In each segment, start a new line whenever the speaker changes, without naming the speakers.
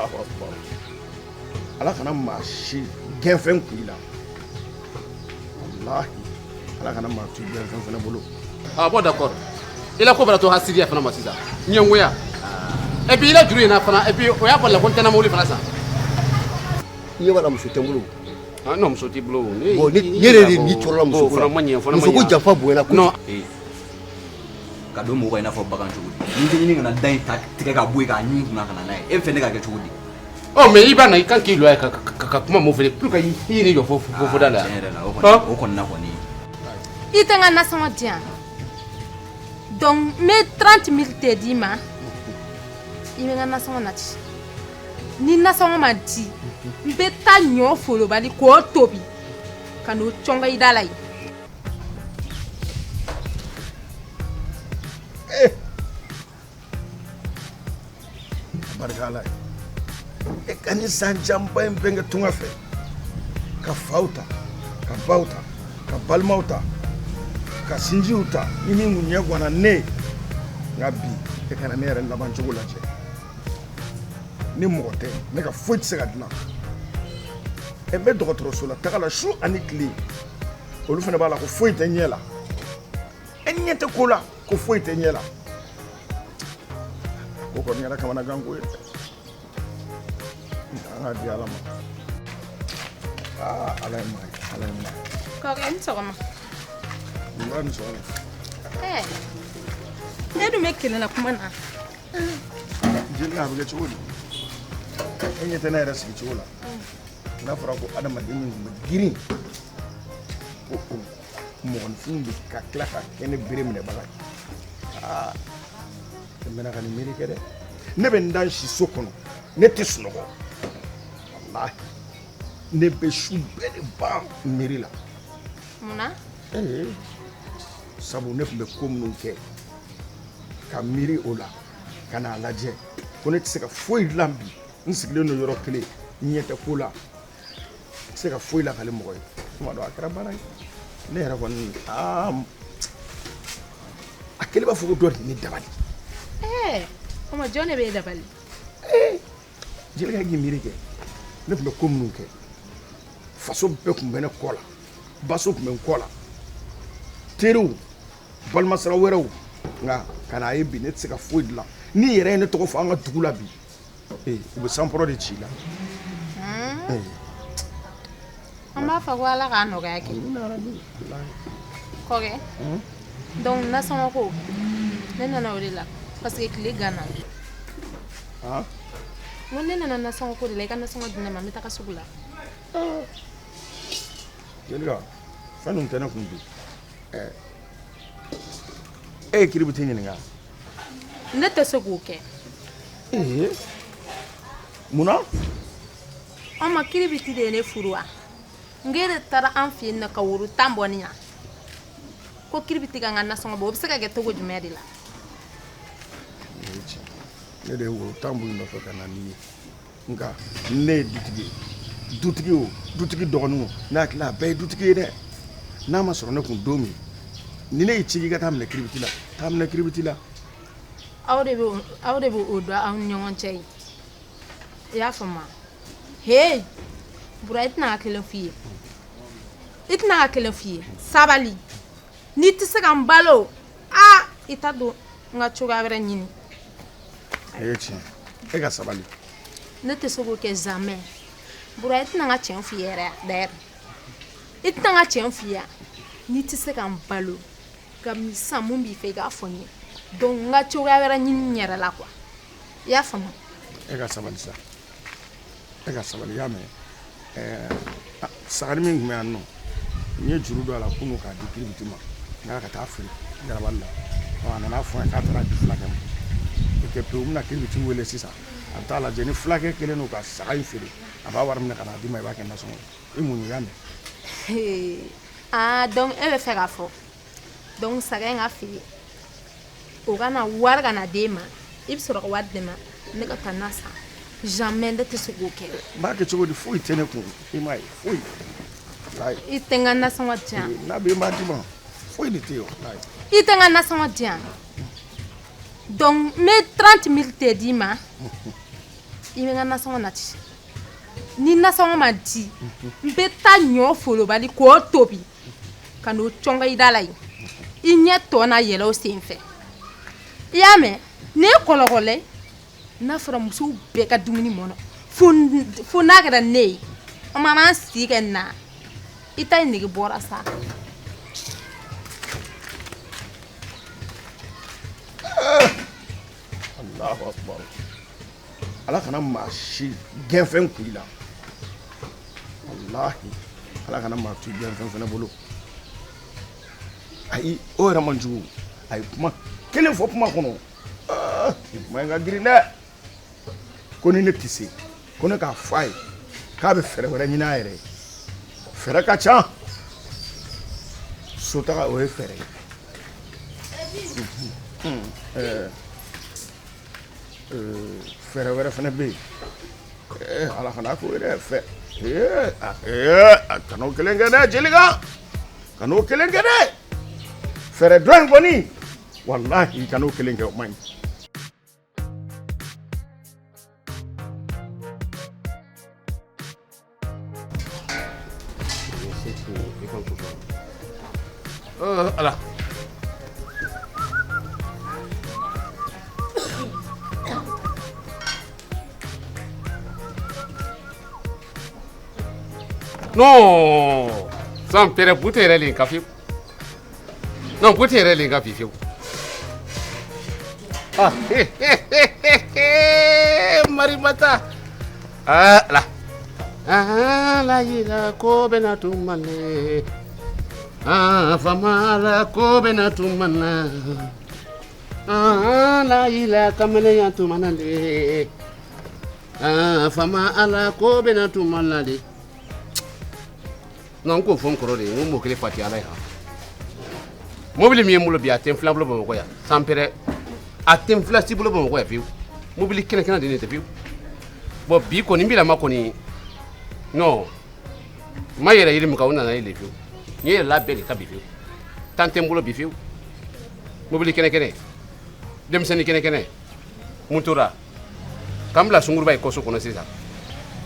Allahu akbar. Ala kana maa si gɛnfɛn kun i la. Walahi, Ala kana maa to gɛnfɛn fana bolo.
Ah bon, d'accord. I la ko bɛna to hasidiya fana ma sisan. Ɲɛngoya. Et puis i la juru in na fana, et puis o y'a fɔ la ko n tɛna mobili fana san.
I ɲɛ b'a la, muso tɛ n bolo.
Ah non, muso t'i bolo. Ne
Bon, ne yɛrɛ de ni tɔɔrɔla muso ko
fana
la.
ma ɲɛ, fana ma
Muso ko
ɲɛ.
janfa bonyana kojugu.
Non.
Ka don mɔgɔ kan i n'a fɔ bagan cogo di? N'i tɛ ɲini ka na da in ta tigɛ ka bɔ yen k'a ɲun kunna ka na n'a ye, e bɛ fɛ ne ka kɛ cogo di?
Oh, mais i b'a na, i kan k'i lɔ ka kuma mun fɛ pour que i yɛrɛ jɔ fo da la.
Tiɲɛ yɛrɛ la, o kɔni, o kɔni na kɔni.
I tɛ n ka nasɔngɔ di yan, donc n bɛ 30 mille de d'i ma, i bɛ n ka nasɔngɔ nati. Ni nasɔngɔ ma di, n bɛ taa ɲɔ folobali k'o tobi ka n'o cɔngɔ i da la yen.
Eh! Barika Ala ye. E ka nin san janba in bɛɛ kɛ tunga fɛ, ka faw ta, ka baw ta, ka balimaw ta, ka sinjiw ta, ni min kun ɲɛ ganna ne. Nka bi, e kana ne yɛrɛ laban cogo lajɛ. Ni mɔgɔ tɛ ne ka, foyi tɛ se ka dilan. E n bɛ dɔgɔtɔrɔso la taga la su ani tile, olu fana b'a la ko foyi tɛ ɲɛ la. E ɲɛ tɛ ko la ko foyi tɛ ɲɛ la. Ko kɔni kɛra kamanagan ko ye. An k'a di Ala ma. Aa, Ala ye maa ye, Ala ye maa ye.
Kɔkɛ, ni sɔgɔma.
Nba, ni sɔgɔma.
Ɛɛ, ne dun bɛ kɛlɛ la kuma na.
Jelika, a bɛ kɛ cogo di? E ɲɛ tɛ ne yɛrɛ sigi cogo la. N'a fɔra ko adamaden min tun bɛ girin ko o mɔgɔninfin bɛ ka tila ka kɛ ne bere minɛbaga ye, aa, ne mɛnna ka nin miiri kɛ dɛ. Ne bɛ n da n si so kɔnɔ, ne tɛ sunɔgɔ. Walahi, ne bɛ su bɛɛ de ban miiri la.
Mun na?
Ee, sabu ne tun bɛ ko minnu kɛ ka miiri o la, ka n'a lajɛ ko ne tɛ se ka foyi dilan bi, n sigilen don yɔrɔ kelen, n ɲɛ tɛ ko la, n tɛ se ka foyi lakali mɔgɔ ye. Tuma dɔ a kɛra baara ye ne yɛrɛ kɔni. Aa, a kɛlen b'a fɔ ko dɔ de ye ne dabali.
Ɛɛ, o ma, jɔn de b'e dabali?
Ee, Jelika, k'i miiri kɛ, ne tun bɛ ko minnu kɛ, faso bɛɛ tun bɛ ne kɔ la, baso tun bɛ n kɔ la, teriw, balimasira wɛrɛw. Nka ka n'a ye bi, ne tɛ se ka foyi dilan. N'i yɛrɛ ye ne tɔgɔ fɔ an ka dugu la bi, ee, u bɛ sanpɔrɔ de ci i la.
An b'a fɔ ko Ala k'a nɔgɔya kɛ. Kɔkɛ, donc nasɔngɔ ko, ne nana o de la parce que tile ganna. N ko ne nana nasɔngɔ ko de la. I ka nasɔngɔ di ne ma, n bɛ taga sugu la.
Jelika, fɛn dun tɛ ne kun bi. E ye kiribiti ɲininka?
Ne tɛ se k'o kɛ.
Ee, munna?
An ma kiribiti de ye ne furu wa? N k'e de taara an fɛ yen nɔ ka woro 10 bɔ ne ɲa ko kiribiti ka n ka nasɔngɔ bɔ. O bɛ se ka kɛ cogo jumɛn de la?
Ne de ye woro 10 bɔ i nɔfɛ ka na n'i ye. Nka ne ye dutigi ye, dutigi o, dutigi dɔgɔnin o, ne hakili la a bɛɛ ye dutigi ye dɛ. N'a ma sɔrɔ ne kun don min, ni ne y'i ci k'i ka taa minɛ kiribiti la, taa minɛ kiribiti la.
Aw de bɛ o dɔn aw ni ɲɔgɔn cɛ ye, i y'a faamu wa? He Bura, i tɛna ka kelen f'i ye, i tɛna ka kelen f'i ye. Sabali, n'i tɛ se ka n balo, aa, i ta don n ka cogoya wɛrɛ ɲini.
A ye tiɲɛ, e ka sabali.
Ne tɛ se k'o kɛ jamais. Bura, i tɛna n ka tiɲɛ f'i ye yɛrɛ. D'ailleurs, i tɛna n ka tiɲɛ f'i ye. N'i tɛ se ka n balo kabini sisan, mun b'i fɛ, i k'a fɔ n ye. Donc n ka cogoya wɛrɛ ɲini n yɛrɛ la quoi, i y'a faamu?
E ka sabali sa, e ka sabali, i y'a mɛn? Ɛɛ, sagani min tun bɛ yan nɔ, n ye juru don a la kunun k'a di kiribiti ma n k'a ka taa feere garabali la. Ɔ, a nana fɔ n ye k'a taara di fulakɛ ma. O kɛ pewu, n bɛna kiribiti wele sisan, a bɛ taa lajɛ ni fulakɛ kɛlen don ka saga in feere, a b'a wari minɛ ka n'a d'i ma, i b'a kɛ nasɔngɔ ye. I muɲu, i y'a mɛn?
Ah, donc e bɛ fɛ k'a fɔ donc saga in ka feere, o ka na wari ka na d'e ma, i bɛ sɔrɔ ka wari di ne ma, ne ka taa na san? Jamais, ne tɛ se k'o kɛ.
N b'a kɛ cogo di? Foyi tɛ ne kun, i m'a ye, foyi. Walayi.
I tɛ n ka nasɔngɔ di yan.
N'a bɛ n b'a d'i ma, foyi de tɛ yen, walayi.
I tɛ n ka nasɔngɔ di yan, donc n bɛ 30 mille de d'i ma. I bɛ n ka nasɔngɔ nati. Ni nasɔngɔ ma di, n bɛ taa ɲɔ folobali k'o tobi ka n'o cɔngɔ i da la yen. I ɲɛ tɔ na yɛlɛ o sen fɛ. I y'a mɛn? Nin ye kɔlɔkɔlɛ ye. N'a fɔra musow bɛɛ ka dumuni mɔnɔ fo n'a kɛra ne ye, an b'an sigi kɛ na. I ta in nege bɔra sa.
Allahu akbar. Ala kana maa si gɛnfɛn kun i la. Walahi ala kana maa to gɛnfɛn fana bolo. Ayi, o yɛrɛ man jugu. A ye kuma kelen fɔ kuma kɔnɔ. Nin kuma in ka girin dɛ. Ko ni ne tɛ se, ko ne k'a fɔ a ye k'a bɛ fɛɛrɛ wɛrɛ ɲini a yɛrɛ ye. Fɛɛrɛ ka ca. Sotaga o ye fɛɛrɛ ye. Fɛɛrɛ wɛrɛ fana bɛ yen. Ala kana k'o yɛrɛ fɛ. A kan'o kelen kɛ dɛ Jelika. Kan'o kelen kɛ dɛ. Fɛɛrɛ dɔ in kɔni, walahi kan'o kelen kɛ, o man ɲi.
Ala. Non, sans pere bute yɛrɛ le ka fiyewu. Non, bute yɛrɛ le ka fi fiyewu. Ah, Marimata. Ah, la. Ah, la yira ko bɛna tuma ne. Ah, fama la ko bɛna tuma na. Ah, la yira kamalenya tuma na le. Ah, fama ala ko bɛna tuma na le. Non, n k'o fɔ n kɔrɔ de ye, n ko mɔ kelen fa tɛ ala ye han. Mobili min ye n bolo bi, a tɛ n fila bolo Bamakɔ yan. Sanpɛrɛ, a tɛ n fila si bolo Bamakɔ yan fiyewu. Mobili kɛnɛ kɛnɛ de ne tɛ fiyewu. Bon, bi kɔni n bilama kɔni, non, n ma yɛrɛ yiri min kan, o nana ye le fiyewu. N ye yɛrɛ labɛn de ka bi fiyewu. Tan tɛ n bolo bi fiyewu. Mobili kɛnɛ kɛnɛ, denmisɛnnin kɛnɛ kɛnɛ, mun tora? K'an bila sunkuruba ye kɔso kɔnɔ sisan.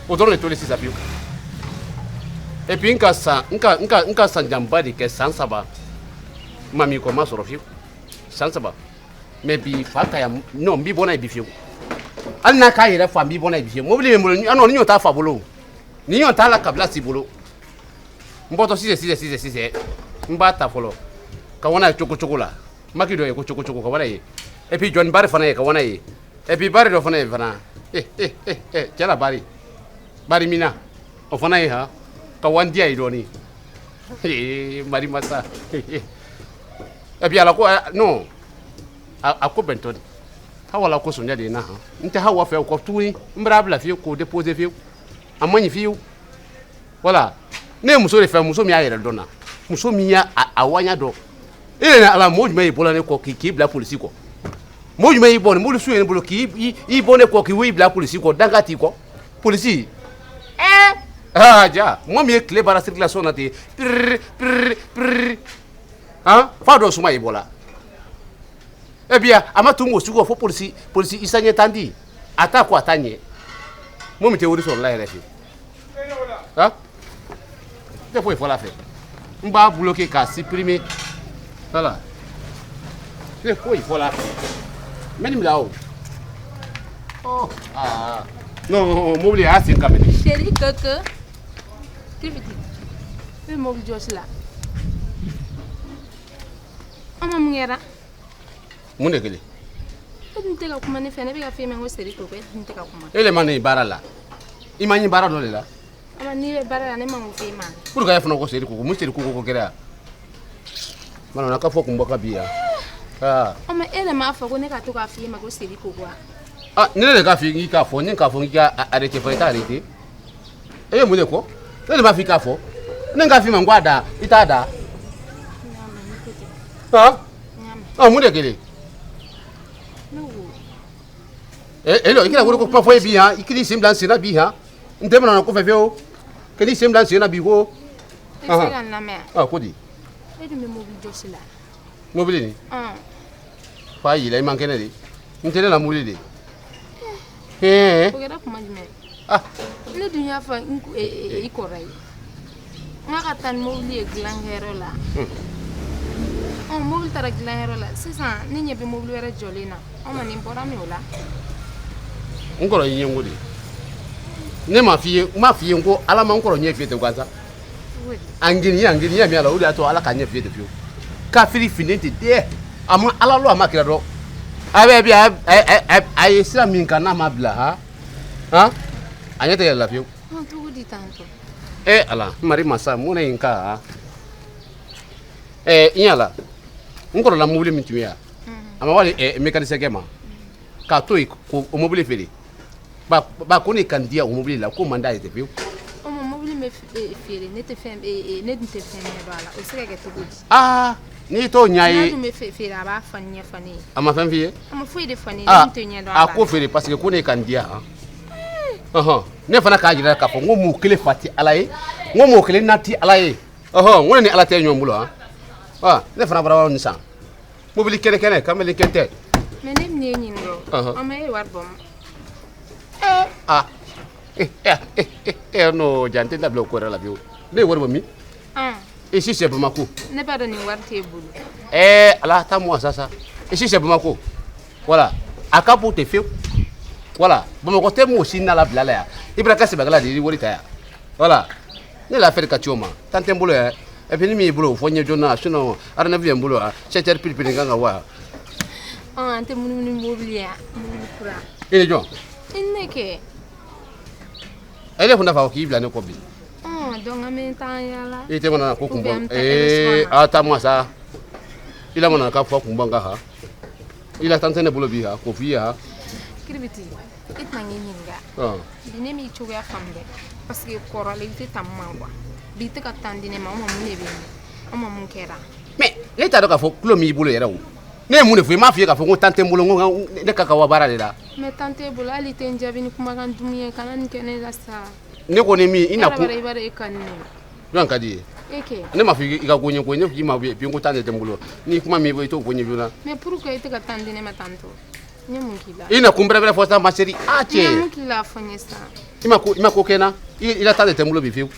O dɔrɔn de tolen sisan fiyewu. Et puis n ka san n ka n ka n ka san janba de kɛ san 3 mami kɔ ma sɔrɔ fiyewu, san 3. Mais bi fa ka yan, non, n b'i bɔ n'a ye bi fiyewu. Hali n'a k'a yɛrɛ fa, n b'i bɔ n'a ye bi fiyewu. Mobili bɛ n bolo, non, ni ɲɔ t'a fa bolo, ni ɲɔ t'a la kabila si bolo. N bɔtɔ sisan sisan sisan sisan, n b'a ta fɔlɔ ka wana ye cogo cogo la. Maki dɔ ye ko cogo cogo ka wana ye. Et puis jɔnni bari fana ye ka wana ye. Et puis bari dɔ fana ye fana. Cɛ la bari. Bari mina. O fana ye han. Ka wan diya ye dɔɔni. Mari masa. Et puis ala ko non. A ko bɛntɔ de. Hawa la ko sonja de ye na han. N tɛ hawa fɛ o kɔ tuguni. N bɛra bila fiyewu k'o déposer fiyewu. A man ɲi fiyewu. Voilà. Ne ye muso de fɛ, muso min y'a yɛrɛ dɔn na. Muso min y'a a waɲa dɔn. E yɛrɛ ala mɔgɔ jumɛn y'i bɔla ne kɔ k'i bila polisi kɔ? Mɔgɔ jumɛn y'i bɔ nin mobili su ye ne bolo k'i bɔ ne kɔ k'i bila polisi kɔ, danga t'i kɔ? Polisi. Ah ja, mɔgɔ min ye tile baara circulation na ten, pirr pirr pirr. Han, fa dɔ suma y'i bɔla. Et puis a ma tun k'o sugu fo polisi polisi isa ɲɛ tan di. A t'a ko a t'a ɲɛ. Mɔgɔ min tɛ wari sɔrɔ la yɛrɛ fɛ. Han? Tɛ foyi fɔ la fɛ. N b'a bloquer k'a supprimer. Voilà. Tɛ foyi fɔ la fɛ. N bɛ nin bila o. Oh, ah. Non, mobili y'a sen ka minɛ.
Chéri Coco. Tripiti. I bɛ mobili jɔsi la. An ma mun kɛra?
Mun de kɛlen?
E dun tɛ ka kuma ne fɛ, ne bɛ ka f'e ma ko chéri Coco, e dun tɛ ka kuma.
E le ma ne baara la. I ma ɲi baara dɔ de la.
Ama n'i bɛ baara la, ne ma mun f'e ma.
Pour que e fana ko chéri Coco, mun chéri Coco ko kɛra yan? Mana ka fɔ kun bɔ ka bi yan. Ah.
Ama e de m'a fɔ ko ne ka to k'a f'i ma ko chéri Coco wa?
Ah, ne de k'a f'i k'i k'a fɔ, ne k'a fɔ k'i ka arrêter fɔ, i t'a arrêter. E ye mun de kɔ? Ne de b'a f'i k'a fɔ. Ne k'a f'i ma n ko a da, i t'a da. Ah? Ah, mun de kɛlen? Eh, i kɛra wari ko kuma fɔ ye bi han, i k'i sen bila n sen na bi han. N tɛ mana kɔfɛ fiyewu. K'i sen bila n sen na bi ko.
E bɛ se ka n lamɛn wa?
Ah, ko di?
E dun bɛ mobili jɔsi la.
Mobili nin? Fa y'i la, i man kɛnɛ de. N tɛ ne la mobili de.
O kɛra kuma jumɛn?
Ah.
Ne dun y'a fɔ i kɔrɔ ye n k'a ka taa ni mobili ye dilankɛyɔrɔ la. Ɔ, mobili taara dilankɛyɔrɔ la sisan, ne ɲɛ bɛ mobili wɛrɛ jɔlen na. Ɔ ma, nin bɔra min o la?
N kɔrɔ y'i ɲɛngo de. Ne m'a f'i ye, n m'a f'i ye n ko Ala ma n kɔrɔ ɲɛ fiyɛ ten gansan. A ŋaniya, ŋaniya min y'a la, o de y'a to Ala k'a ɲɛ fiyɛ ten fiyewu. Kafiri finnen tɛ dɛ, a ma Ala lɔn, a ma kira dɔn. A bɛ bi a ye sira min kan, n'a ma bila han han, a ɲɛ tɛ yɛlɛ la fiyewu.
Cogo di tantɔ?
E Ala, mari masa, mun ne ye n ka n yala n kɔrɔla mobili min tun bɛ yan, a ma wali mécanicien kɛ ma k'a to yen k'o mobili feere ba ba, ko ne ka n diya o mobili la, ko man d'a ye ten fiyewu.
O ma, mobili bɛ feere, ne tɛ fɛn, ne dun tɛ fɛn ɲɛ dɔn a la. O bɛ se ka kɛ cogo di?
Aa, n'i t'o ɲɛ
N'a
ye.
dun bɛ feere, a b'a fɔ ɲɛfɔ ne ye.
A ma fɛn f'i ye?
A ma foyi de fɔ ne ye. Ne dun tɛ ɲɛ dɔn a
A
la.
ko feere parce que ko ne ka n diya han. Ɔhɔn, ne fana k'a jira k'a fɔ n ko mɔgɔ kelen fa tɛ Ala ye, n ko mɔgɔ kelen na tɛ Ala ye. Ɔhɔn, n ko ne ni Ala tɛ ɲɔgɔn bolo han. Ɔ, ne fana bɔra nin san mobili kɛnɛ kɛnɛ, kamalen kɛnɛ tɛ.
Mais ne bɛna e ɲininka o. An ma e wari bɔ ma?
Ah, non, jan tɛ dabila o ko yɛrɛ la fiyewu. Ne ye wari bɔ min? Ici c'est Bamako.
Ne b'a dɔn nin wari t'e bolo.
Ala taa mu sa. Ici c'est Bamako. Voilà, a ka bon tɛ fiyewu. Voilà, Bamakɔ tɛ mɔgɔ si nala bila la yan. I bɛna kɛ sɛbɛkɛla de ye, i wari ta yan. Voilà, ne la affaire ka ci o ma. Tan tɛ n bolo yɛrɛ. Et puis ni min y'i bolo, o fɔ n ye joona, sinon rendez-vous ye n bolo yan. 7 heures pile pile n kan ka wa.
An tɛ munumunu mobili yan, mobili kura.
I ni jɔn?
I ni ne kɛ.
E ne kun t'a fɔ k'i bila ne kɔ bi.
Donc an bɛ taa yala.
I tɛ mana ko kun
Ou bien an
bɔ.
bɛ taa restaurant na.
A taa ma sa. I la mana ka fɔ kun bɔ n kan han. I la tan tɛ ne bolo bi han, k'o f'i ye han.
Kiribiti, e tɛna n ɲininka. Bi ne m'i cogoya faamu dɛ, parce que kɔrɔlen i tɛ tan ma quoi. Bi i tɛ ka tan di ne ma, o ma mun de bɛ yen? O ma, mun kɛra?
Mais ne t'a dɔn k'a fɔ tulo min y'i bolo yɛrɛ o. Ne ye mun de fɔ i ye? N m'a f'i ye k'a fɔ ko tan tɛ n bolo, n ko ne ka ka wa baara de la.
Mais tan t'e bolo, hali i tɛ n jaabi ni kumakan duman ye. Kana nin kɛ ne la sa.
Ne ko ni min i na
E yɛrɛ
ko.
b'a dɔn, i b'a dɔn e ka di ne ye.
Jɔn ka di i ye?
E kɛ.
Ne m'a fɔ i ka ko ɲɛ ko ne k'i ma bi n ko tan de tɛ n bolo. Ni kuma min bɔ, i t'o fɔ n ye joona.
Mais pourquoi i tɛ ka tan di ne ma tantɔ? N ye mun k'i la?
I na kun bɛrɛ bɛrɛ fɔ sa, ma chérie. Ah
N ye mun
cɛ.
k'i la, fɔ n ye sa.
I ma ko kɛ n na. I la tan de tɛ n bolo bi fiyewu.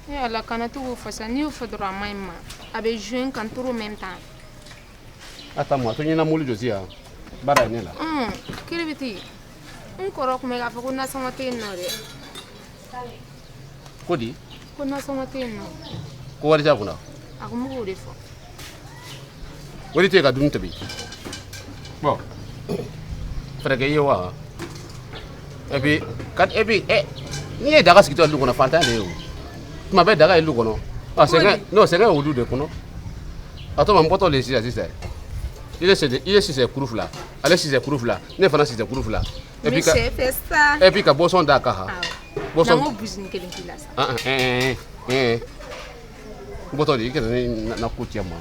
E Ala, kana to k'o fɔ sa. N'i y'o fɔ dɔrɔn, a man ɲi ma. A bɛ jouer n kan trop même temps.
A taa mu a to ɲɛna mobili jɔsi yan. Baara ye ne la.
Kiribiti, n kɔrɔ tun bɛ k'a fɔ ko nasɔngɔ tɛ yen nɔ dɛ.
Ko di?
Ko nasɔngɔ tɛ yen nɔ.
Ko wari t'a kunna.
A ko n b'o de fɔ.
Wari tɛ yen ka dumuni tobi. Bon. Fɛɛrɛ kɛ i ye wa? Et puis ka et puis n'i ye daga sigi tɔ du kɔnɔ, fantan de ye o. Tuma bɛɛ daga ye du kɔnɔ. Ah, sɛgɛn, non, sɛgɛn ye o du de kɔnɔ. A to ma n bɔtɔ de sisan sisan. I ye sisɛ kuru fila, ale sisɛ kuru fila, ne fana sisɛ kuru fila. Et
N bɛ
puis ka
sɛ fɛ sa.
Et puis ka boisson d'a kan han.
Awɔ.
Boisson.
Na n ko busini kelen k'i la sa.
Ah ah n bɔtɔ de, i kana ne na ko tiɲɛ ma.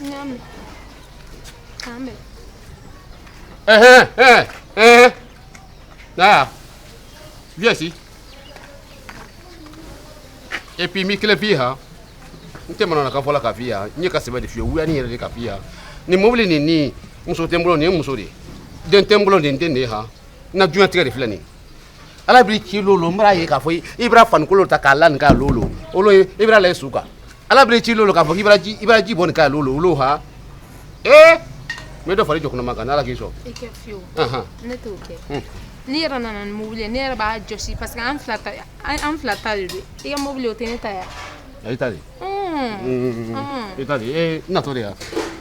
N y'a mɛn. K'an bɛn.
Eh. Là, viens ici. Et puis, mi kelen f'i ye han. N tɛ manamanakan fɔ la k'a f'i ye han. N ye ka sɛbɛ de f'i ye, wuyani yɛrɛ de k'a f'i ye han. Nin mobili nin ni muso tɛ n bolo, nin ye muso de ye. Den tɛ n bolo, nin den de ye han. N na diɲɛtigɛ de filɛ nin ye. Ala b'i ci lolo, n b'a ye k'a fɔ i bɛna fanikolo ta k'a la nin k'a lolo. Olo i bɛna lajɛ su kan. Ala b'i ci lolo k'a fɔ k'i bɛna ji, i bɛna ji bɔ nin k'a lolo, olo han. N bɛ dɔ fara i jɔkɔnɔma kan, n'Ala k'i sɔn.
I kɛ fiyewu.
Ahan.
Ne t'o kɛ. N'i yɛrɛ nana ni mobili ye, ne yɛrɛ b'a jɔsi parce que an fila ta, an fila ta de don. I ka mobili, o tɛ ne ta ye.
I ta de.
Un.
I ta de. N natɔ de yan.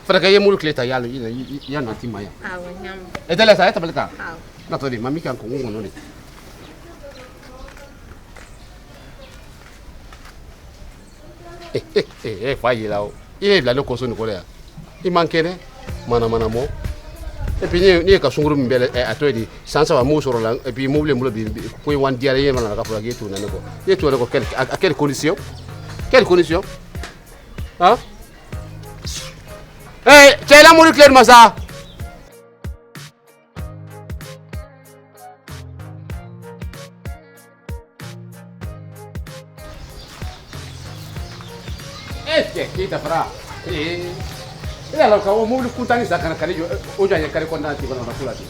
Fɛɛrɛ kɛ i ye mobili tile ta y'a i y'a nati ma yan.
Awɔ, n y'a mɛn.
E tɛ sa, e tabali ta.
Awɔ.
N natɔ de, ma min kan kɔngɔ kɔnɔ de. Fa y'i la o. I ye bila ne kɔsɔn nin kɔrɔ yan. I man kɛnɛ, mana mana mɔ. Et puis ne ye ka sunkuru min bɛɛ a tɔ ye di san 3 m'o sɔrɔ la. Et puis mobili n bolo bi ko in wan diyara i ye, mana ka fɔra k'e t'o na ne kɔ. I ye t'o ne kɔ à quelle condition? Quelle condition? Hein? Cɛ i la mobili tile ma sa. Cɛ k'i dafara. E y'a la ka o mobili kuntanni san ka na ka ne jɔ o jɔ an ye carré kɔnɔna ten fana ko la ten.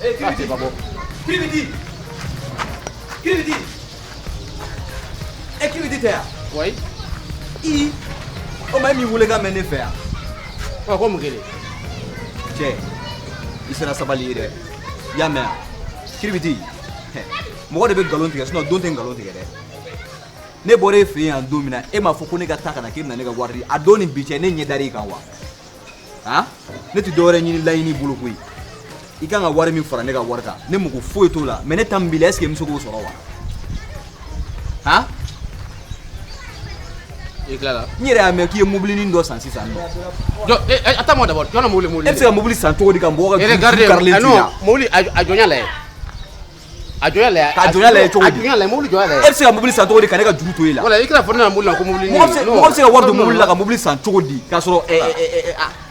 Eh,
Ça, c'est pas bon.
Kiribiti. Kiribiti. Eh, Kiribiti tɛ yan?
Oui.
I. O ma e min wele ka mɛn ne fɛ yan.
Ɔ ko mun kɛlen?
Cɛ, i sera sabali ye dɛ. I y'a mɛn wa? Kiribiti. Mɔgɔ de bɛ nkalon tigɛ sinon don tɛ nkalon tigɛ dɛ. Ne bɔra e fɛ yen yan don min na, e m'a fɔ ko ne ka taa ka na k'e bɛna ne ka wari di. A don ni bi cɛ, ne ɲɛ dar'i kan wa? Han? Ne tɛ dɔwɛrɛ ɲini laɲini bolo koyi. I kan ka wari min fara ne ka wari kan, ne mago foyi t'o la. Mais ne ta min b'i la, est ce que n bɛ se k'o sɔrɔ wa? Han?
I tilala?
N yɛrɛ y'a mɛn k'i ye mobilinin dɔ san sisan nɔ.
Jɔ eh attends-moi d'abord. Jɔn na mobili?
E bɛ se ka mobili san cogo di ka mɔgɔ ka
Regarde,
juru karilen
ah
to i la?
non, mobili a jɔnya lajɛ. A jɔnya lajɛ.
K'a jɔnya lajɛ cogo di?
A jɔnya lajɛ, mobili jɔnya lajɛ.
E bɛ se ka mobili san cogo di ka ne ka juru to e la?
Voilà, i kana fɔ ne na mobili la ko mobili.
Mɔgɔ bɛ se ka wari don mobili la ka mobili san cogo di k'a sɔrɔ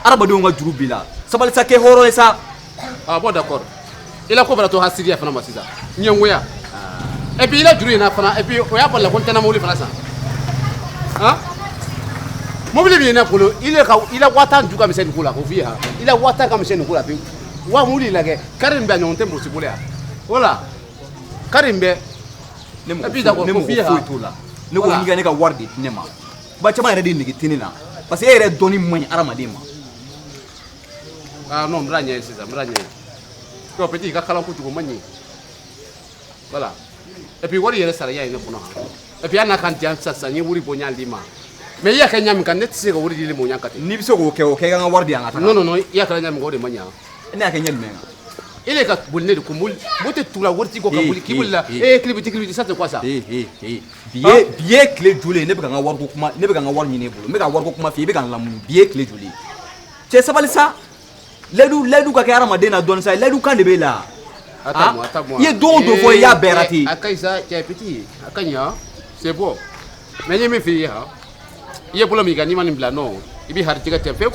hadamadenw ka juru b'i la? Sabali sa, kɛ hɔrɔn ye sa.
Ah bon, d'accord. I la ko bɛna to hasidiya fana ma sisan. Ɲɛngoya. Et puis i la juru in na fana, et puis o y'a bɔ la ko n tɛna mobili fana san. Han? Mobili min ye ne bolo, i le ka i la 10 000 ju ka misɛn nin ko la k'o f'i ye han. I la 10 000 ka misɛn nin ko la pewu. Wa mobili lajɛ, carré in bɛ a ɲɔgɔn tɛ mɔgɔ si bolo yan. Voilà. Carré in bɛ.
Ne
Et puis d'accord,
ne
k'o
mago
f'i ye
foyi
han.
t'o la. Ne ko
Voilà.
n'i ka ne ka wari de di ne ma. Ba caman yɛrɛ de nege tɛ ne na. Parce que e yɛrɛ dɔnni man ɲi hadamaden ma.
Ah non, n bɛna ɲɛ ye sisan, n bɛna ɲɛ ye. Non, petit, i ka kalan kojugu o ma ɲɛ. Voilà. Et puis wari yɛrɛ sara ya ye ne kɔnɔ han. Et puis hali n'a ka di yan sisan sisan, n ye wari bɔ n y'a d'i ma. Mais i y'a kɛ ɲa min kan, ne tɛ se ka wari dili ma o ɲa kan ten.
N'i bɛ se k'o kɛ, o kɛ i ka n ka wari di yan ka taga.
Non, non, non, i y'a kɛra ɲa min kan, o de ma ɲa.
Ne y'a kɛ ɲɛ jumɛn kan?
E le ka boli ne de ko mobili, mobili tɛ tugu la waritigi kɔ ka boli k'i boli la. Eh, kilibiti kilibiti, ça c'est quoi ça?
Eh eh eh. Bi ye tile joli ye ne bɛ ka n ka wariko kuma, ne bɛ ka n ka wari ɲini e bolo, n bɛ ka wariko kuma f'i ye, i bɛ ka n lamunu. Bi ye tile joli ye? Cɛ sabali sa. Layidu ka kɛ hadamaden na dɔɔni sa, layidu kan de b'e la.
Attends-moi, attends-moi.
I ye don o don fɔ i y'a bɛɛ raté.
A ka ɲi sa, cɛ petit, a ka ɲi han. C'est bon. Mais n ye min f'i ye han. I ye bolo min kan n'i ma nin bila non, i b'i harijɛgɛ tiɲɛ pewu.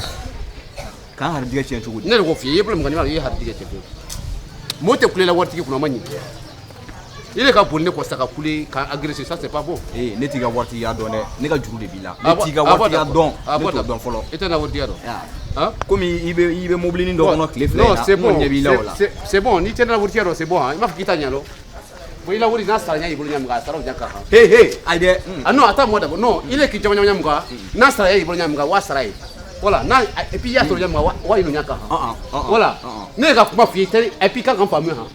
K'an harijɛgɛ tiɲɛ cogo di?
Ne de ko f'i ye, i ye bolo min kan n'i ma i ye harijɛgɛ tiɲɛ pewu. Mɔgɔ tɛ kule la waritigi kunna, o ma ɲi. I de ka boli ne kɔ sa ka kule ka agresser, ça c'est pas bon.
Ee, ne t'i ka waritigiya dɔn dɛ, ne ka juru de b'i la.
Ah
Ne t'i ka
ah bon,
waritigiya
d'accord.
dɔn,
Ah
ne
bon,
t'o dɔn
d'accord.
fɔlɔ.
I tɛ na waritigiya dɔn? Hein?
Komi i bɛ mobilinin dɔ kɔnɔ tile fila in
Non,
na,
c'est
n
bon.
kɔni ɲɛ b'i la o la.
C'est bon, n'i tɛ na waritigiya dɔn, c'est bon hein. I m'a fɔ k'i t'a ɲɛ dɔn. Bon, i la wari n'a sara ɲɛ y'i bolo ɲɛ min kan, a sara o ɲɛ kan han.
He he, ayi dɛ.
Ah non, attends moi d'abord. Non, il est qui jama jama ɲɛ n'a sara y'i bolo ɲɛ min kan, wa sara ye. Voilà, n'a et puis i y'a sɔrɔ ɲɛ min kan, wa ɲini o ɲɛ kan han. Voilà. Ne ye ka kuma f'i ye, et puis i kan ka n faamu han.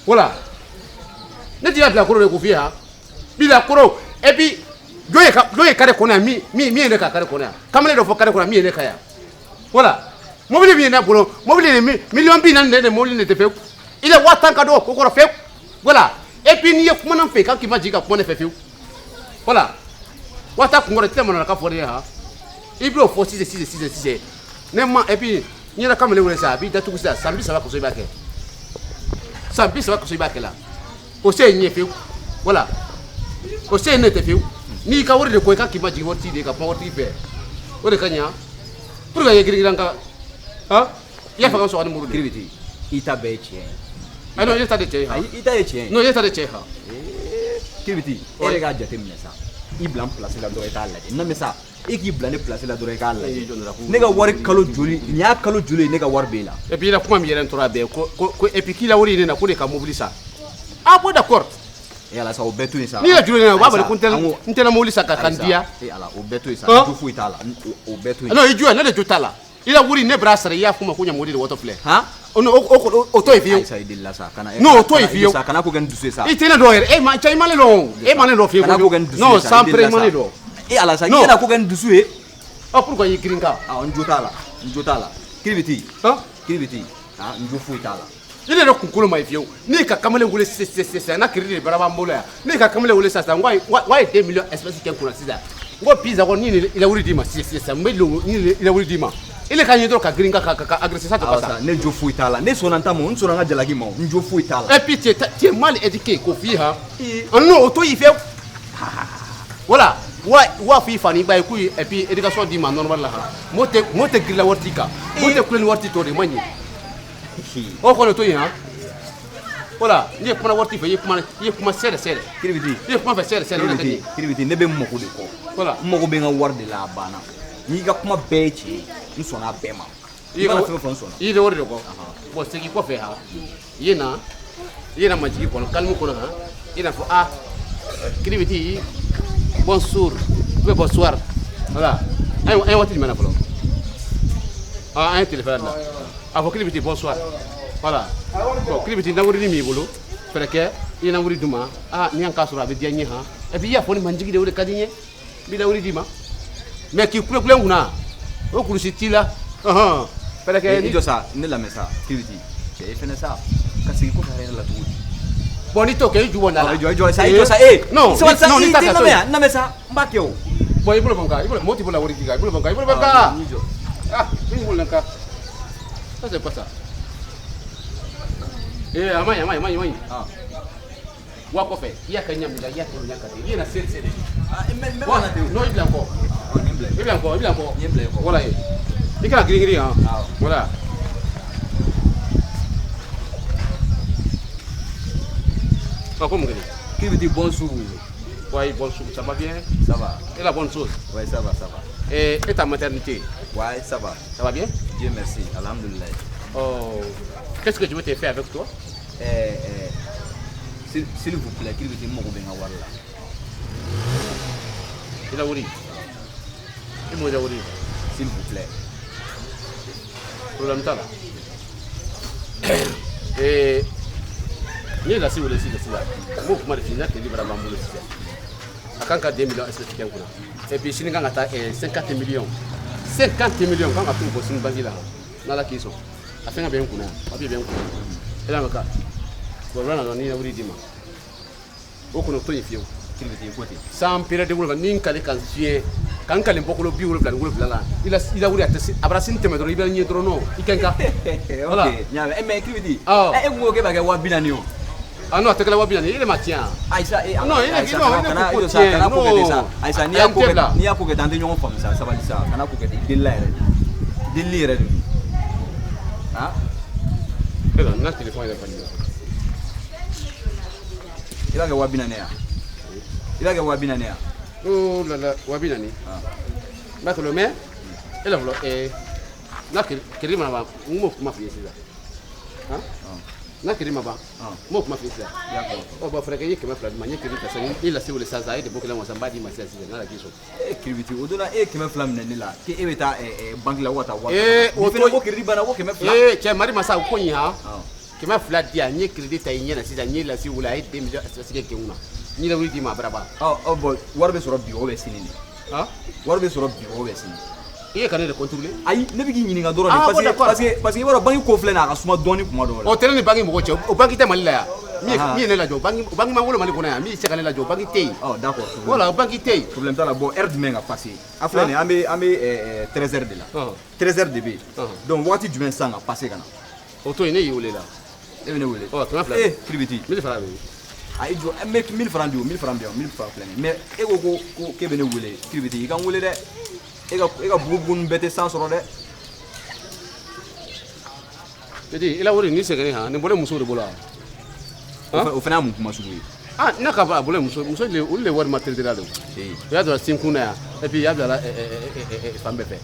Voilà. Ne t'i ka bilakoro de k'o f'i ye han. Bilakoro et puis jɔn ye carré kɔnɔ yan min ye ne ka carré kɔnɔ yan. Kamalen dɔ fɔ carré kɔnɔ yan min ye ne ka yan. Voilà. Mobili min ye ne bolo, mobili ni 40 000 de mobili ne tɛ fewu. I la 10 000 ka dɔgɔ o kɔrɔ fewu. Voilà. Et puis n'i ye kumana n fɛ, k'a k'i ma jigin ka kuma ne fɛ fewu. Voilà. 10 000 kun kɔrɔ i tɛ manamanakan fɔ ne ye han. I b'o fɔ sisan sisan sisan sisan. Ne ma et puis n yɛrɛ kamalen wele sisan a b'i datugu sisan san 30 kɔsɔ i b'a kɛ. San 30 kɔsɔ i b'a kɛ la. O se ye ɲɛ fewu. Voilà. O se ye ne tɛ fewu. N'i ka wari de ko i ka k'i ma jigin waritigi de ye ka kuma waritigi fɛ. O de ka ɲi han. Pour que i ye girin-girin kan han. I y'a fɛ ka n sɔgɔ ni muru de ye.
Kiribiti, i ta bɛɛ ye tiɲɛ ye.
Ayi non, e ta de cɛ ye han.
Ayi, i ta ye tiɲɛ ye.
Non, e ta de cɛ ye han.
Kiribiti, e yɛrɛ k'a jateminɛ sa. I bila n place la dɔrɔn i k'a lajɛ. Non mais sa, e k'i bila ne place la dɔrɔn i k'a lajɛ. Ne ka wari kalo joli, nin y'a kalo joli ye ne ka wari b'e la.
Et puis i la kuma min yɛrɛ n tora bɛɛ ko et puis k'i la wari ɲini na ko de ka mobili san. Ah bon, d'accord.
E ala sa, o bɛɛ to yen sa.
N'i ye juru ɲini o b'a bali ko
Ayi sa, an ko-
n tɛna mobili san ka n diya.
E ala, o bɛɛ to yen sa.
Hein?
Jo foyi t'a la. O bɛɛ to yen.
Non, i jo ne de jo t'a la. I la wari ne bɛna sara i y'a fɔ n ma ko ɲamɔgɔ de wɔtɔ filɛ.
Han?
O to yen fiyewu.
Ayi sa, i delila sa. Kana
Non, o to yen fiyewu.
Sa, kana ko kɛ n dusu ye sa.
I tɛ ne dɔn yɛrɛ. E ma cɛ i ma ne dɔn o. E ma ne dɔn fiyewu.
Kana ko kɛ n dusu ye
Non,
sa, i
sans près
delila
i ma ne
sa.
dɔn.
E ala sa, i
Non.
kana ko kɛ n dusu ye.
Ah pourquoi i girin kan?
Ah, n jo t'a la. N jo t'a la. Kiribiti.
Han?
Kiribiti. Ah, n jo foyi t'a la.
I ne yɛrɛ kunkolo ma ɲi fiyewu. N'i ka kamalen wele sisan sisan sisan n'a crédit de bara b'an bolo yan. N'i ka kamalen wele sisan sisan n ko ayi wa ye 2 millions espèces kɛ n kunna sisan. N ko pizza ko ni i la wari d'i ma sisan sisan n bɛ ni i la wari d'i ma. I le ka ɲɛ dɔrɔn ka girin kan ka agresser, ça c'est pas
Awa
ça.
sa, ne jo foyi t'a la. Ne sɔnna n ta ma, n sɔnna n ka jalaki ma, n jo foyi t'a la.
Et puis tu es mal éduqué k'o f'i ye han. Ah non, o to y'i fiyewu. Voilà. Wa f'i fa n'i ba ye k'u ye et puis éducation d'i ma normal la han. Mɔgɔ tɛ girin la waritigi kan. Mɔgɔ tɛ kule ni waritigi tɔ de ma ɲi. O kɔni o to yen han. Voilà, n'i ye kuma waritigi fɛ i ye kuma sɛrɛ sɛrɛ.
Kiribiti.
I ye kuma fɛ sɛrɛ sɛrɛ o de ka ɲi.
Kiribiti, Kiribiti, ne bɛ n mago de kɔ.
Voilà.
N mago bɛ n ka wari de la, a banna. N'i ka kuma bɛɛ ye tiɲɛ ye, n sɔnna a bɛɛ ma. I mana fɛn o fɛn, n sɔnna.
I de o de kɔ. Bon, segin kɔfɛ ha. I ye na, i ye na majigi kɔnɔ, calme kɔnɔ han. I n'a fɔ ah, Kiribiti, bonjour, ou bien bonsoir. Voilà. An ye waati jumɛn na fɔlɔ? Ah, an ye téléphone la. A fɔ Kiribiti bonsoir. Voilà. Bon, Kiribiti nawurini min b'i bolo, fɛɛrɛ kɛ i ye nawuri d'u ma. Ah, ni y'an k'a sɔrɔ a bɛ diya n ye han. Et puis i y'a fɔ ni manjigi de, o de ka di n ye. N bɛ nawuri d'i ma. Mais k'i kule kule n kunna, o kulusi t'i la. Ɔhɔn. Fɛɛrɛ kɛ.
I jɔ sa, ne lamɛn sa, Kiribiti. Cɛ, e fɛnɛ sa, ka segin kɔfɛ yɛrɛ la cogo di?
Bon, n'i t'o kɛ, i ju bɔ n da la.
I jɔ, i jɔ sa, i jɔ sa, ee.
Non,
sabali sa,
non,
i
n'i t'a
tɛ
kɛ,
lamɛn yan, n lamɛn sa, n b'a kɛ o.
Bon, i bolo bɔ n kan, i bolo, mɔgɔ t'i bolo la wari k'i kan, i bolo bɔ n kan, i bolo bɔ n kan.
I jɔ.
Ah, i bolo n kan. Ça c'est quoi ça? Eh, a ma ɲi, a ma ɲi, a ma ɲi, a ma ɲi.
Ah.
Wa kɔfɛ, i y'a kɛ ɲa min na, i y'a kɛ o ɲa kan ten. I yɛrɛ se se de.
Ah, n bɛ na ten o.
Non, i bila n kɔ.
N ye n bila.
I bila n kɔ, i bila n kɔ.
N ye n bila i kɔ.
Voilà ye. I kana girin girin han.
Awɔ.
Voilà. Ah, ko mun kɛ nin?
Kiribiti, bonjour.
Ouais, bonjour, ça va bien?
Ça va.
Et la bonne chose?
Ouais, ça va, ça va.
Et ta maternité?
Ouais, ça va.
Ça va bien?
Dieu merci, alhamdoulilah.
Oh, qu'est-ce que je veux te faire avec toi?
S'il vous plaît, Kiribiti, n mago bɛ n ka wari la.
I la wari. I mago bɛ wari.
S'il vous plaît.
Problème t'a la. Eh, n ye lasi wele sisan sisan. N b'o kuma de f'i ye, n ka crédit bara b'an bolo sisan. A kan ka 2 millions espèces kɛ n kunna. Et puis sini kan ka taa 50 millions. 50 millions kan ka t'o bɔ sini banque la. N'Ala k'i sɔn. A fɛn ka bɛ n kunna yan. Papier bɛ n kunna. E lamɛn ka. Bon, wula nana ni wari d'i ma. O kɔnɔ to yen fiyewu.
Kiribiti, i ko ten.
San pere de wolonwula ni n kale ka n suɲɛ ka n kale bɔkolo 77 la, i la wari a tɛ se a bara sini tɛmɛ dɔrɔn i bɛ ɲɛ dɔrɔn non i ka n ka. Voilà.
Ok, n y'a mɛn. Mais Kiribiti,
Awɔ.
e kun ko k'e b'a kɛ 40 000 o.
Ah non, a tɛ kɛla 40 000 ye, i yɛrɛ ma tiɲɛ wa?
Ayi sa, e
Non, i
ayi sa,
non, i
kana
ko
i jɔ sa,
tiɲɛ,
kana ko kɛ ten sa.
non.
Ayi sa, n'i
A
y'a
ye
ko
n tɛ
kɛ
bila.
n'i y'a ko kɛ ten, an tɛ ɲɔgɔn faamu sa, sabali sa, kana ko kɛ ten, i delila yɛrɛ de. Delili yɛrɛ de don. Han?
E la, n ka téléphone yɛrɛ falen.
I b'a kɛ 40 000 ye wa? I b'a kɛ 40 000 ye wa?
Oh là là, 40 000.
Ah.
N b'a kɛ mais e la fɔlɔ n'a crédit mana ban, n b'o kuma f'i ye sisan. Han? N'a crédit ma ban,
Ah.
n b'o kuma f'i ye sisan.
I y'a kuma fɔ.
Ɔ bon, frère, i ye 200 di ma, n ye crédit ta sisan, i lase wele sisan, a ye dépôt kelen wa sisan, n b'a d'i ma sisan sisan, n'Ala k'i sɔn.
E Kiribiti, o don na e ye 200 minɛ ne la k'e bɛ taa banque la ko ka taa wari
Eh,
ta. Ni
o
fɛnɛ
to-
ko crédit banna ko 200.
Ee cɛ, mari masa o ko in han.
Ah.
200 di yan, n ye crédit ta i ɲɛ na sisan, n ye lasi wele, a ye 2 millions espèces kɛ n kunna. N ye wari d'i ma a bara ban.
Ɔ ɔ bon, wari bɛ sɔrɔ bi o bɛ sini de.
Han?
Wari bɛ sɔrɔ bi o bɛ sini.
I ye ka ne de contrôler?
Ayi, ne bɛ k'i ɲininka dɔrɔn de
Ah, bon,
parce que
d'accord.
parce que i b'a dɔn banque ko filɛ nin ye, a ka suma dɔɔni kuma dɔw la.
O tɛ ne ni banque mɔgɔ cɛ, o banque tɛ Mali la yan. Min ye
Ah.
min ye ne lajɔ, o banque ma wolo Mali kɔnɔ yan, min se ka ne lajɔ, o banque tɛ yen.
Ɔ d'accord.
Voilà, o banque tɛ yen.
Problème t'a la. Bon, heure jumɛn ka passer? A filɛ nin ye, an bɛ 13 heures de la.
Ɔhɔn.
13 heures de bɛ yen.
Ɔhɔn.
Donc waati jumɛn sisan ka passer ka na?
O to yen, ne y'i wele la.
E bɛ ne wele.
Ɔ 200.
Eh Kiribiti.
1000 francs bɛ yen.
A i jɔ, n bɛ 1000 francs di o, 1000 francs bɛ yan, 1000 francs filɛ nin ye. Mais e ko ko k'e bɛ ne wele, Kiribiti, i ka n wele dɛ. E ka bugubugu ninnu bɛɛ tɛ san sɔrɔ dɛ.
Petit, i la wari nin sɛgɛnnen han, nin bɔlen musow de bolo wa?
O fana y'a mun kuma sugu ye?
Ah, n'a ka a bolo muso muso de olu de wari ma traité la de.
Ee.
U y'a bila sinkun na yan, et puis i y'a bila la fan bɛɛ fɛ.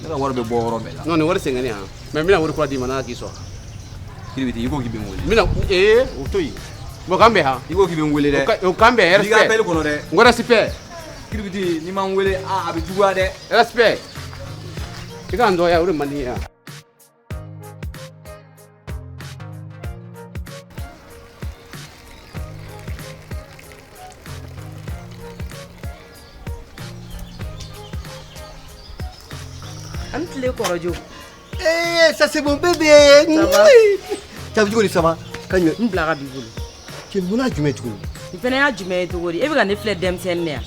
Ne ka wari bɛ bɔ yɔrɔ bɛɛ la.
Non, nin wari sɛgɛnnen han. Mais n bɛna wari kura d'i ma n'Ala k'i sɔn.
Kiribiti, i ko k'i bɛ n wele.
N bɛna ee o to yen. Bon, k'an bɛn han.
I ko k'i bɛ n wele dɛ.
O k'an bɛn
N'i ka
respect.
appel kɔnɔ dɛ.
N ko respect.
Kiribiti, n'i ma n wele, a bɛ juguya dɛ.
Respect. I ka n dɔgɔya, o de man di n ye yan.
An tile kɔrɔjo.
Eh, ça c'est mon bébé.
Ça va?
Ça veut dire quoi, ça va? Quand
N bila ka b'i bolo.
tu mun jumɛn tuguni?
Nin fana y'a jumɛn ye cogo di? E bɛ ka ne filɛ denmisɛnnin de ya?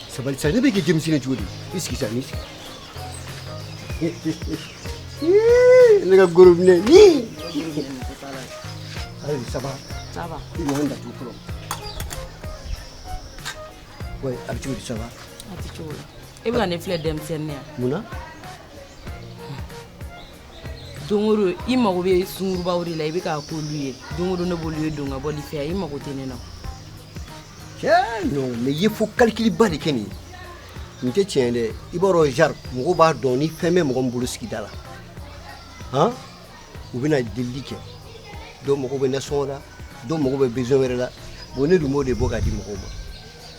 Sabali sa, ne bɛ k'i denmisɛnnin cogo di? I sigi sa, n'i sigi. Ne ka goro minɛ ni. Allez, ça va?
Ça va.
I ɲɔgɔn datugu fɔlɔ. Ouais, a bɛ cogo di, ça va?
A tɛ cogo la. E bɛ ka ne filɛ denmisɛnnin de ya?
Mun na?
Don o don i mago bɛ sunkurubaw de la, i bɛ k'a k'olu ye. Don o don ne b'olu ye don ka bɔli fɛ yan, i mago tɛ ne na.
Cɛ, non, mais i ye fo calcul ba de kɛ nin ye. Nin tɛ tiɲɛ dɛ. I b'a dɔn genre mɔgɔw b'a dɔn ni fɛn bɛ mɔgɔ min bolo sigida la, han, u bɛna delili kɛ. Dɔw mago bɛ nasɔngɔ la, dɔw mago bɛ besoin wɛrɛ la. Bon, ne dun b'o de bɔ k'a di mɔgɔw ma.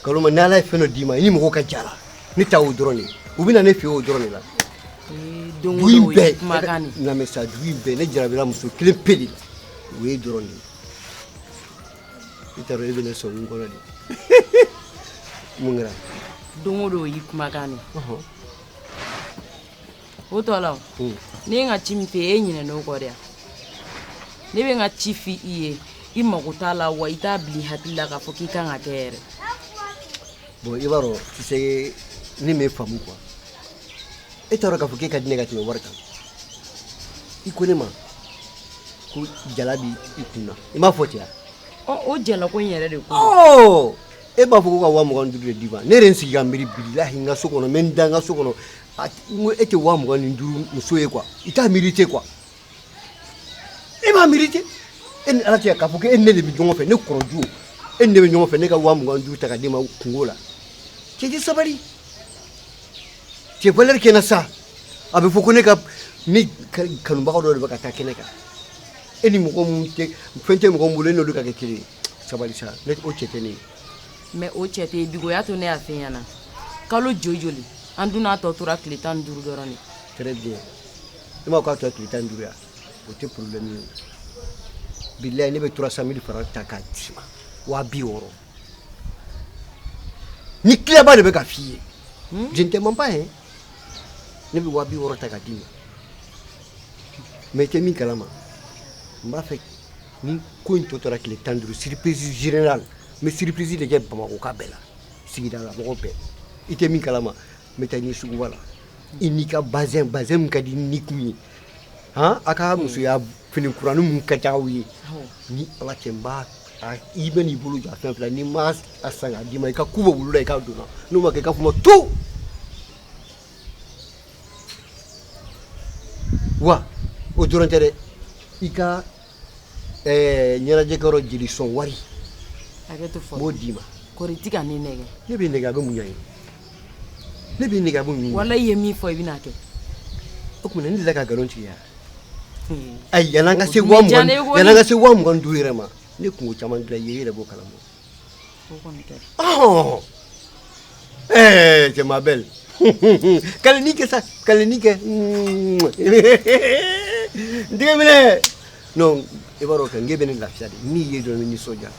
Nkalon ma, n'Ala ye fɛn dɔ d'i ma, i ni mɔgɔw ka ja la. Ne ta o dɔrɔn de ye, u bɛ na ne fɛ yen o dɔrɔn de la.
Don o
Dugu in
don o ye
bɛɛ
kumakan de.
Lamɛn sa, dugu in bɛɛ, ne jarabira muso kelen pe de la, o ye dɔrɔn de ye. I t'a dɔn e bɛ ne sɔn n kɔnɔ de. Mun kɛra?
Don o don o y'i kumakan de. O tɔ la o, ne ye n ka ci min f'i ye, e ɲinɛn'o kɔ de wa? Ne bɛ n ka ci f'i ye, i mago t'a la wa, i t'a bila i hakili la k'a fɔ k'i kan ka kɛ yɛrɛ.
Bon, i b'a dɔn, tu sais, ne m'e faamu quoi. E t'a dɔn k'a fɔ k'e ka di ne ka tɛmɛ wari kan. I ko ne ma ko jala b'i i kun na, i m'a fɔ ten wa?
Ɔ, o jalako in yɛrɛ de ko.
Ɔ, e b'a fɔ ko ka 25 000 de d'i ma. Ne yɛrɛ n sigi ka miiri, bilahi, n ka so kɔnɔ, n bɛ n da n ka so kɔnɔ, n ko e tɛ 25 000 muso ye quoi. I t'a mérité quoi, e b'a mérité. E ni Ala cɛ, k'a fɔ ko e ni ne de bɛ ɲɔgɔn fɛ, ne kɔrɔju, e ni ne bɛ ɲɔgɔn fɛ, ne ka 25 000 ta ka d'e ma kungo la. Cɛ, tɛ sabali, cɛ, valeur kɛ n na sa. A bɛ fɔ ko ne ka ne kanubaga dɔ de bɛ ka taa kɛnɛ kan. E ni mɔgɔ mun tɛ fɛn tɛ mɔgɔ min bolo, e n'olu ka kɛ kelen ye. Sabali sa, ne o cɛ tɛ ne ye.
Mais o cɛ tɛ yen bi, o y'a to ne y'a f'i ɲɛna kalo joli joli, an dun n'a tɔ tora tile 15 dɔrɔn de.
Très bien. I m'a k'a tɔ tile 15 yan, o tɛ problème ye. Bilayi, ne bɛ 300 000 francs ta k'a d'i ma, 60 000. Ni tilaba de bɛ ka f'i ye, je ne te mens pas hein. Ne bɛ 60 000 ta k'a d'i ma, mais i tɛ min kalama, n b'a fɛ ni ko in tɔ tora tile 15, surprise générale. N bɛ surprise de kɛ Bamakɔ ka bɛɛ la, sigida la mɔgɔ bɛɛ. I tɛ min kalama, n bɛ taa n'i ye suguba la, i n'i ka bazin, bazin min ka di ni kun ye, han, a ka musoya fini kuranin mun ka diya aw ye. Ni Ala cɛ, n b'a i bɛ n'i bolo jɔ a fɛn fila, n'i ma a san k'a d'i ma, i ka ku bɔ wulu la, i k'a don na. N'o ma kɛ, i ka kuma to wa. O dɔrɔn tɛ dɛ, i ka ɲɛnajɛkɛyɔrɔ jeli sɔn wari.
Hakɛ to.
N b'o d'i ma.
Kɔri, i ti ka ne nɛgɛ?
Ne b'i nɛgɛ, a bɛ mun ɲɛ ye? Ne b'i nɛgɛ, a bɛ mun ɲɛ?
Wala, i ye min fɔ, i bɛna kɛ.
O tuma ne delila ka nkalon tigɛ yan? Ayi, yan'an ka se 20 000, yan'an ka se 25 000 yɛrɛ ma, ne kungo caman dilan i ye, i yɛrɛ b'o kalama.
O kɔni kɛra.
Ɔhɔn, ɛɛ, cɛ, ma belle, kaleni kɛ sa, kaleni kɛ, n tɛgɛ minɛ. Non, i b'a dɔn kɛ, n k'e bɛ ne lafiya de. N'i ye dɔrɔn, i bɛ nisɔndiya.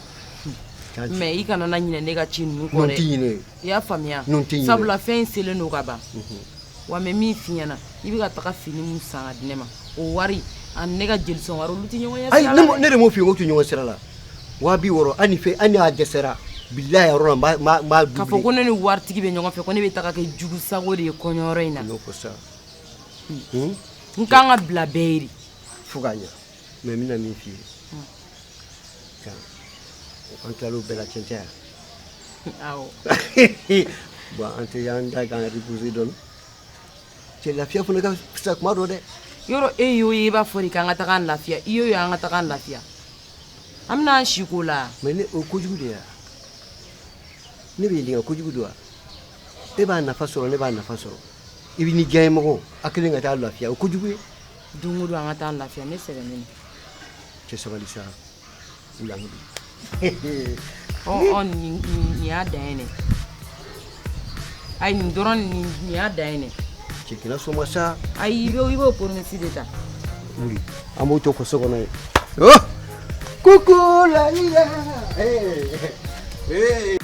Mais i kana na ɲinɛ ne ka ci ninnu kɔ
Non,
dɛ.
n tɛ ɲinɛ.
I y'a faamuya?
Non, n tɛ ɲinɛ.
Sabula fɛn in selen don ka ban wa. Mɛ min f'i ɲɛna, i bɛ ka taga fini mun san ka di ne ma, o wari ani ne ka jelisɔn wari, olu tɛ ɲɔgɔn ɲɛ
Ayi.
sira la
Ne
dɛ.
Ne de m'o f'i ye ko tɛ ɲɔgɔn sira la. 60 000, hali ni fɛn, hali ni a dɛsɛra, bilahi, a yɔrɔ la, n b'a
K'a fɔ ko ne ni waritigi bɛ ɲɔgɔn fɛ, ko ne bɛ taga kɛ jugu sago de ye kɔɲɔyɔrɔ in na.
N'o fɔ sa.
N kan ka bila bɛɛ ye de.
Fo k'a ɲɛ. Mais n bɛna min f'i ye kan, an tilal'o bɛɛ la, tiɲɛ tɛ yan?
Awɔ.
Bon, an tɛ an da k'an reposer dɔɔni. Cɛ, lafiya fana ka fisa kuma dɔ dɛ.
Yɔrɔ e y'o ye, i b'a fɔ de k'an ka taga an lafiya. I y'o ye, an ka taga an lafiya, an bɛna an si k'o la.
Mais ne o kojugu de ya, ne bɛ ɲininka, kojugu don wa? E b'a nafa sɔrɔ, ne b'a nafa sɔrɔ. I bɛ ni diya ye mɔgɔ a kelen ka taa lafiya, o kojugu ye.
Don o don, an ka taa an lafiya, ne sɛgɛnnen don.
Cɛ, sabali sa, wuli.
Ɔ ɔ, nin y'a dan ye dɛ. Ayi, nin dɔrɔn, nin y'a dan ye dɛ.
Cɛ, kana sɔn ma sa.
Ayi, i b'o promesse de ta.
Wuli, an b'o to so kɔnɔ yen. Oh, kuku la la, eh eh.